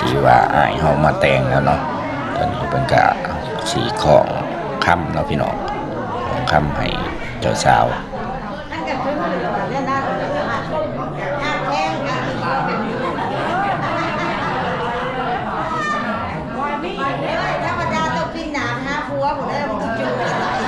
ທີ່ວ່າອ້າຍເຮົາມາແຕ່ງແລ້ວເນາະ. ຕອນນີ້ເພິ່ນກະຊິຄ້ອງຄຳເນາະພີ່ນ້ອງ, ຄ້ອງຄຳໃຫ້ເຈົ້າສາວ. ທຳມະດາຕ້ອງກິນໜາໄປຫາຜົວພຸ້ນແຫຼະ ມັນຊິຈູກັນຫຼາຍ.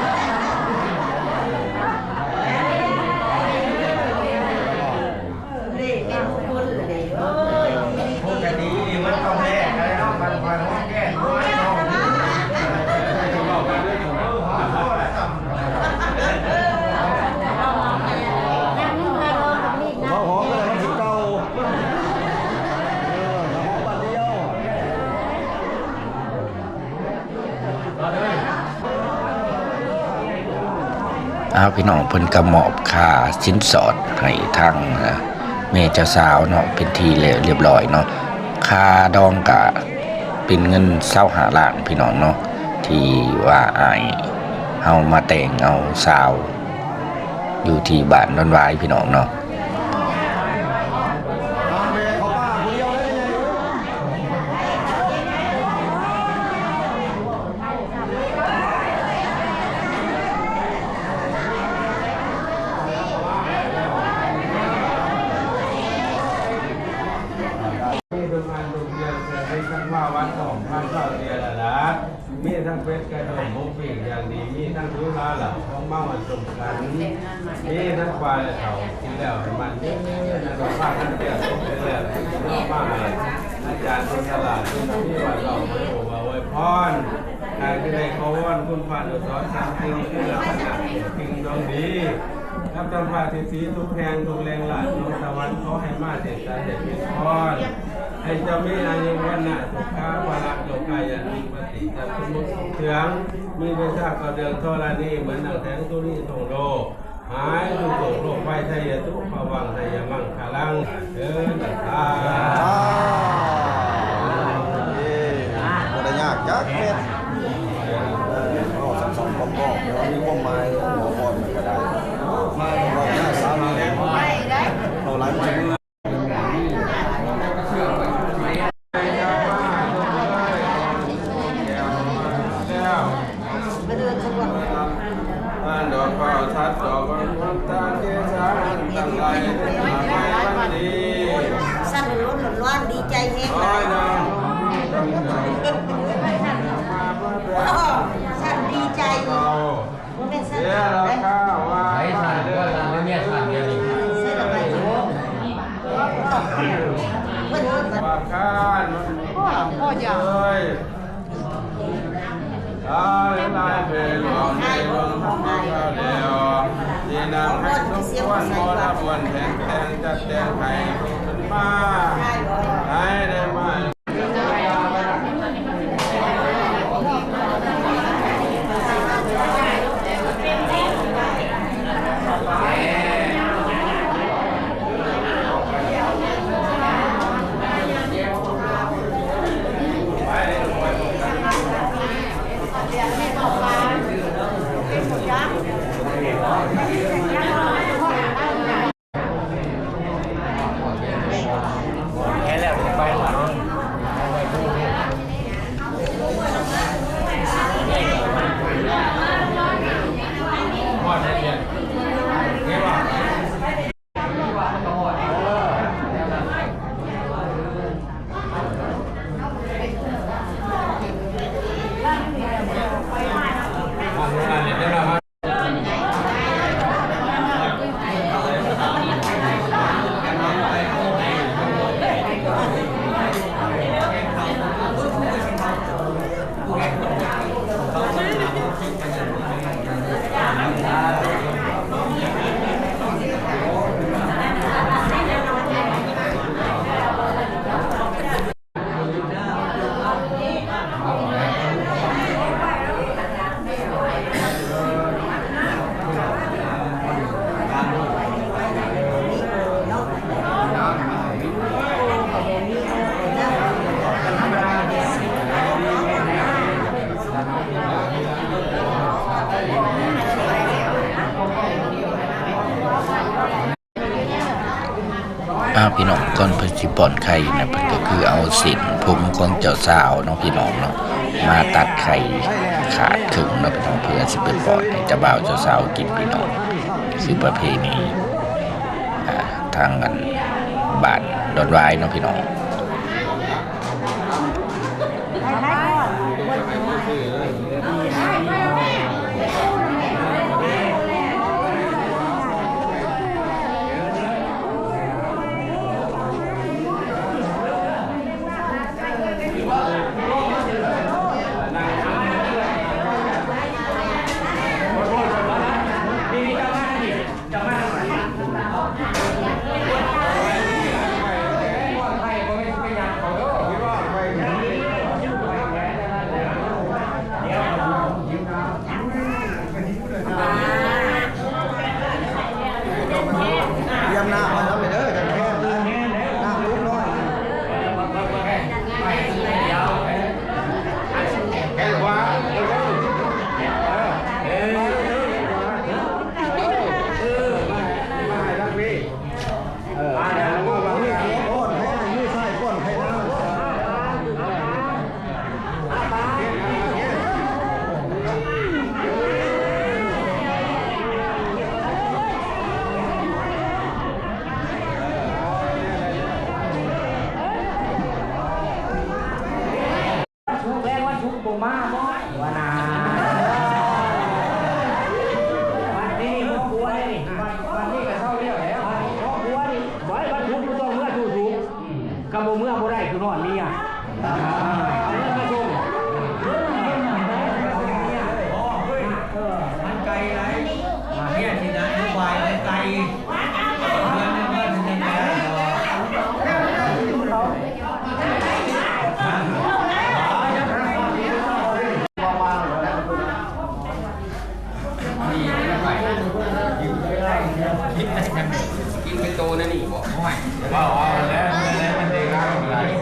ອ້າວ ພີ່ນ້ອງ, ເພິ່ນກໍມອບຄ່າສິນສອດໃຫ້ທາງແມ່ເຈົ້າສາວເນາະ ເປັນທີ່ແລ້ວ ລຽບລ້ອຍເນາະ. ຄ່າດອງກະເປັນເງິນຊາວຫ້າລ້ານ ພີ່ນ້ອງເນາະ, ທີ່ວ່າອ້າຍເຮົາມາແຕ່ງເອົາສາວຢູ່ທີ່ບ້ານດອນຫວາຍ ພີ່ນ້ອງເນາະ. ມີທຸກອັນທຸກຢ່າງ ເພື່ອໃຫ້ສັກວາວັດຂອງພະເຈົ້າເດລະລາດ ມີທັງເປັດໄກ່ຕົ້ມໝູປີ້ງຢ່າງດີ ມີທັງສຸລາເຫຼົ້າຂອງເມົາອັນສົມກັນ ມີທັງປາແລະເຂົ້າກິນແລ້ວໃຫ້ມັນເດີ ແລະກໍພາກັນຕຽມຕົກແລ້ວ ເອົາມາໃຫ້ອາຈານຄົນສະຫຼາດ ເພິ່ນມີວັດເລົ່າມາໂອ້ມາອວຍພອນ. ຂ້າຈະໄດ້ຂໍວອນຄຸນພະອະນຸສອນສາມສິ່ງ ຄືລັກສະນະສິ່ງດວງດີ ກັບທ່ານພະທິດສີທຸກແຫ່ງທຸກແຫຼ່ງລາດໜອງສະຫວັນ ຂໍໃຫ້ມາເສດສັນໄດ້ເປັນພອນ ໃຫ້ເຈົ້າມີອາຍຸວັນນະສຸຂະພະລະ ໂລກາຍະທິປະຕິ ຈັກສົມບູນສຸກເທື່ອງ ມີໄປຊາດເກົ້າເດືອນທໍລະນີ ເໝືອນດັ່ງແສງສຸລິທົ່ງໂລກ ຫາຍທຸກໂລກໂລກໄພໄທຍະທຸພະວັງໄທຍະມັງຄະລັງ ເດີນທາງ ເອີ ບໍ່ໄດ້ຍາກຈັກເມັດ ເອີ ເວົ້າສັ້ນໆ ຄວາມເວົ້າ ແຕ່ວ່າມີຄວາມໝາຍ ຫົວຂ້ອມັນກໍໄດ້ ເວົ້າຍາກສາມີ ເວົ້າຫຼາຍມັນຊິເມື່ອຍ. ອັນດອກເປົ່າສັດດອກມັນຄົນຕາເກສາ ອັນຕັ້ງໄວ້ເປັນໝາກໄມ້ວັນດີ ສັ່ນຫຼອນໆ ດີໃຈແຮງຫຼາຍ ໂອ້ ສັ່ນດີໃຈ ບໍ່ແມ່ນສັ່ນເດ້ ໃຜສັ່ນ ຜົວສັ່ນ ຫຼືເມຍສັ່ນດຽວນີ້ ວ່າຂ້ານ ພໍ່ ພໍ່ຢ່າ ເອີຍ ຫຼາຍເວລາເປັນຂອງໃນເບິ່ງທຳມະກາແລ້ວ ທີ່ນຳໃຫ້ສົມຄວນບໍລະບວນແຕ່ງແຕ່ງ ຈັດແຕ່ງໃຫ້ເພິ່ນຂຶ້ນມາ ໃຫ້ໄດ້ມາ ອ້າວ ພີ່ນ້ອງ, ກ່ອນເພິ່ນຊິປ້ອນໄຂ່ນະ ເພິ່ນກໍຄືເອົາເສັ້ນ ຜົມຂອງເຈົ້າສາວເນາະພີ່ນ້ອງເນາະ ມາຕັດໄຂ່ຂາດເຄິ່ງເນາະພີ່ນ້ອງ ເພື່ອຊິໄປປ້ອນໃຫ້ເຈົ້າບ່າວເຈົ້າສາວກິນພີ່ນ້ອງ ຄືປະເພນີ ອ່າ ທາງອັນບ້ານດອນຫວາຍເນາະພີ່ນ້ອງ. ຕຽມນ້ຳມານຳເດີ ຈັກແຄນ ນ້ຳລຸກໜ້ອຍ ແຄນຂວາ ເອີ ເອີ ມາໃຫ້ ມາໃຫ້ທາງພີ້ ເອີ ປ້ອນໃຫ້ ມືຊ້າຍປ້ອນໃຫ້ນາງ. ວັນສຸກແລະ ວັນສຸກບໍ່ມາບໍ່ ວ່ານາ ບັດນີ້ບໍ່ກົວເດ້ນີ້ ບັດ ບັດນີ້ກໍເຊົາແລ້ວແຫຼະ ບໍ່ກົວນີ້ ໄວ້ວັນສຸກບໍ່ຕ້ອງເມືອສູ່ສຸກ ກໍບໍ່ເມືອບໍ່ໄດ້ ຄືນອນເມຍ ເອົາເງິນມາສົ່ງ ເງິນມາສົ່ງເມຍ ເອີ ມັນໄກຫຼາຍ ເມຍຊິນະໂຍບາຍມັນໄກ ເດືອນໜຶ່ງມັນຊິໄດ້ຫຼາຍດອກ. ກິນເປັນໂຕແນວນີ້ບໍ່? ໂອ້ຍ ເວົ້າເອົາແລ້ວ ແລ້ວມັນໄດ້ງາມຫຼາຍ.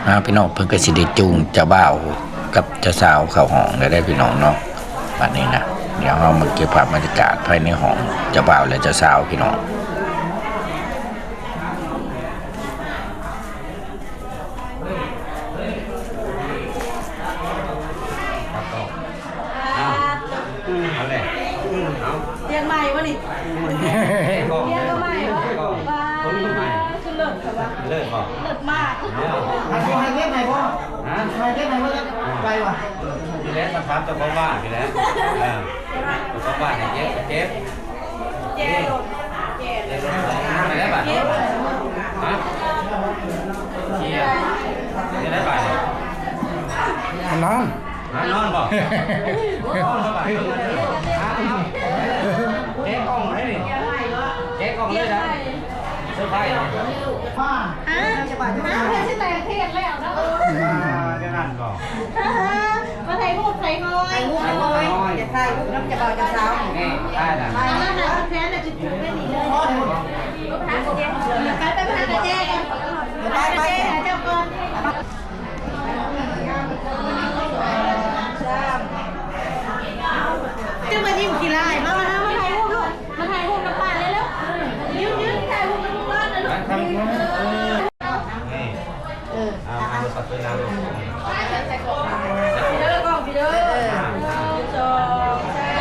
ອ່າ ພີ່ນ້ອງ ເພິ່ນກໍຊິໄດ້ຈູງເຈົ້າບ່າວກັບເຈົ້າສາວເຂົ້າຫ້ອງແລ້ວເດ້ພີ່ນ້ອງເນາະ. ບັດນີ້ນະ ດຽວເຮົາມາເກັບພາບບັນຍາກາດພາຍໃນຫ້ອງເຈົ້າບ່າວ ແລະ ເຈົ້າສາວພີ່ນ້ອງ. ເອົາແຫຼະ ເອົາ ຕຽງໃໝ່ບໍ່ນີ້? ຕຽງກໍໃໝ່ບໍ່? ປາດ ຄືເລີດແທ້ວະ ເລີດບໍ່? ເລີດມາກ. ເອົາ ໃຫ້ເກັບໃຫ້ບໍ່? ຮະ? ໃຫ້ເກັບໃຫ້ບໍ່? ໄປວະ ນີ້ແຫຼະ ມາຖາມເຈົ້າຂອງບ້ານນີ້ແຫຼະ ເອີ ເຈົ້າຂອງບ້ານໃຫ້ເກັບ ເກັບ. ເຈັບ ເຈັບ ໄປແລ້ວບາດນີ້ ຮະ ເຈັບ ໄດ້ບາດນີ້ ນອນ ນອນບໍ່? ນອນບໍ່ບາດນີ້ ແກະກ່ອງໄດ້ນີ້ ແກະກ່ອງເລີຍນະ ເຊີໄພຣ ອ້າວ ເພິ່ນຊິແຕ່ງເພງແລ້ວເນາະ ອ່າ ແນວນັ້ນບໍ່? ມາຖ່າຍຮູບໃສ່ຫອຍ ຖ່າຍຮູບໃສ່ຫອຍ ຢາກຖ່າຍຮູບນຳເຈົ້າບ່າວເຈົ້າສາວນີ້ ນີ້ ຖ່າຍນະ ອັນນັ້ນນະ ແຟນນະ ຈະຖືໄວ້ນີ້ເດີ ໄປ ໄປ ໄປຫາກະແຈກ່ອນ ໄປ ໄປຫາເຈົ້າກ່ອນ. ເຈົ້າມາຍິ້ມຂີ້ລ້າຍ ມາ ມາ ມາຖ່າຍຮູບລູກ ມາຖ່າຍຮູບນຳປ້າເລັວໆ ຢືນ ຢືນ ຖ່າຍຮູບນຳລຸງຫຼອນນະລູກ ມາທາງພຸ້ນ ເອີ ນີ້ ເອີ ເອົາ ເອົາ ເອົາ ເອົາ ເດີ ກ້ອງພີ່ເດີ ເອີ ເອີ ໜຶ່ງ ສອງ ສາມ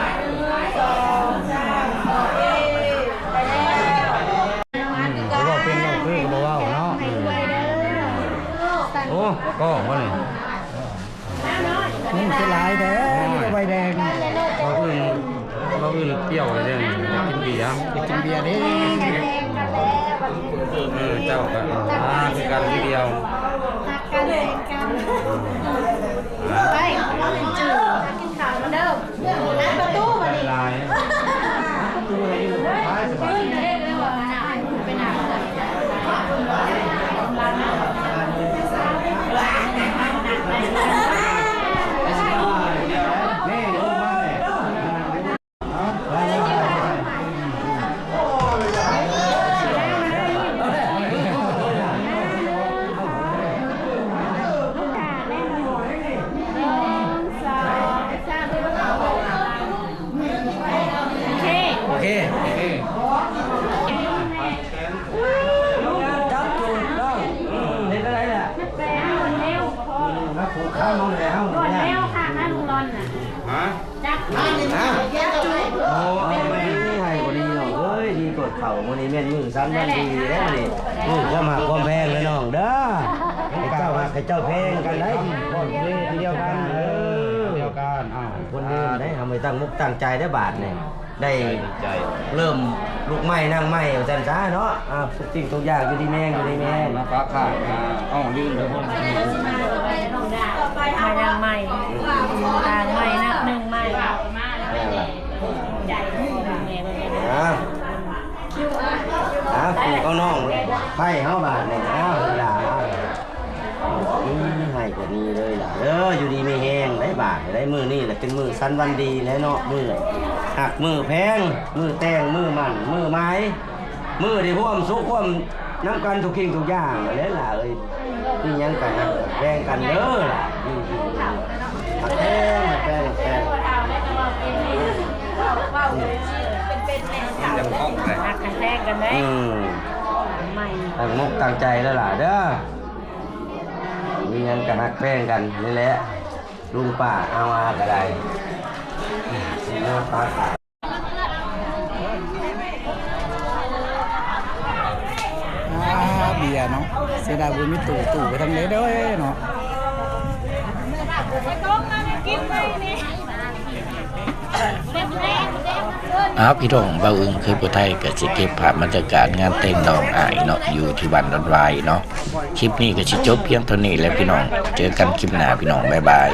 ໜຶ່ງ ສອງ ສາມ ໂອເຄ ໄປແລ້ວ. ອືມ ເວົ້າເປັນເວົ້າຄືກໍບໍ່ເວົ້າເນາະ ອືມ ໂອ້ ກໍບໍ່ນີ້ ອືມ ຄືຫຼາຍແທ້ ໂອ້ຍ ມີແຕ່ໃບແດງ ເວົ້າອື່ນ ເວົ້າອື່ນປ່ຽວເດ້ ຢາກກິນເບຍ ຢາກກິນເບຍເດ້ ເອີ ເຈົ້າກໍ ອ່າ ຄືກັນຄືດຽວ ຮັກກັນ ຮັກກັນ ໄປ ກິນເຂົ້ານຳເດີ. ອັດປະຕູບາດນີ້ ປະຕູໃຫ້ຢູ່ ໄປສະບາຍ ນີ້ລົງມາແລ້ວ ເອົາ ໄປ ໄປ ໄປ. ໂອເຄ ໂອເຄ ຈັບຈູດເນາະ ເຮັດຈັ່ງໃດລະ ມາຜູກຄາເຮົາແລ້ວ ຮອດແລ້ວ ຮະ ໂອ້ຍ ໃຫ້ບໍ່ດີເນາະເອີຍ ດີກອດເຂົ້າ ມື້ນີ້ແມ່ນມື້ສັນວັນດີເດ້ມື້ນີ້ ມື້ຄວາມຮັກຄວາມແພງເດີນ້ອງເດີ ໃຫ້ເຈົ້າຮັກໃຫ້ເຈົ້າແພງກັນໄດ໋ ດຽວກັນ ເອີ ດຽວກັນ ອ້າວ ຄົນອື່ນໄດ໋ ເຮົາໄປຕັ້ງອົກຕັ້ງໃຈເດີບາດນີ້ ໄດ້ເລີ່ມລຸກໃໝ່ນັ່ງໃໝ່ວ່າຊັ້ນຊະເນາະ ທຸກສິ່ງທຸກຢ່າງຢູ່ດີມີແຮງ ຢູ່ດີມີແຮງ ມາປາກຂ້າງ ອ້າວ ລືມໄປພຸ້ນ ໃໝ່ນັ່ງໃໝ່ ຕ່າງໃໝ່ນັບໜຶ່ງໃໝ່ ນັ້ນລະ ອ່າ ອ່າ ຜູ້ເຂົານ້ອງໄປເຮົາບາດນີ້ ອ້າວ ເວລາ ອືມ ໃຫ້ກະນີ້ເລີຍລະເດີ ຢູ່ດີມີແຮງໄດ໋ບາດນີ້ ໄດ້ມື້ນີ້ລະເປັນມື້ສັນວັນດີແລ້ວເນາະ ມື້ຮັກມື້ແພງ ມື້ແຕ່ງ ມື້ໝັ້ນ ມື້ໝາຍ ມື້ໄດ້ຮ່ວມສຸກຮ່ວມນຳກັນທຸກສິ່ງທຸກຢ່າງແຫຼະຫຼ້າເອີຍ ມີຫຍັງກະຮັກແພງກັນເດີຫຼ້າ ອືມ ຮັກແພງ ຮັກແພງ ຮັກແພງ ຮັກແພງ ອືມ ຮັກແພງກັນເດີ ອືມ ຕັ້ງອົກຕັ້ງໃຈເດີຫຼ້າເດີ ມີຫຍັງກະຮັກແພງກັນນີ້ແຫຼະ ລຸງປ້າອາວອາກະໄດ້ ອາ ເບຍເນາະ ເສຍດາຍບໍ່ມີຕູ້ ຕູ້ໄປທາງໃດເດີເນາະ ອ້າວ ພີ່ນ້ອງ ບ່າວອຶ່ງເຄີຍຜູ້ໄທກະຊິເກັບພາບບັນຍາກາດງານແຕ່ງນ້ອງອ້າຍເນາະ ຢູ່ທີ່ບ້ານດອນຫວາຍເນາະ ຄລິບນີ້ກະຊິຈົບພຽງເທົ່ານີ້ແຫຼະພີ່ນ້ອງ ເຈີກັນຄລິບໜ້າພີ່ນ້ອງ ບາຍບາຍ.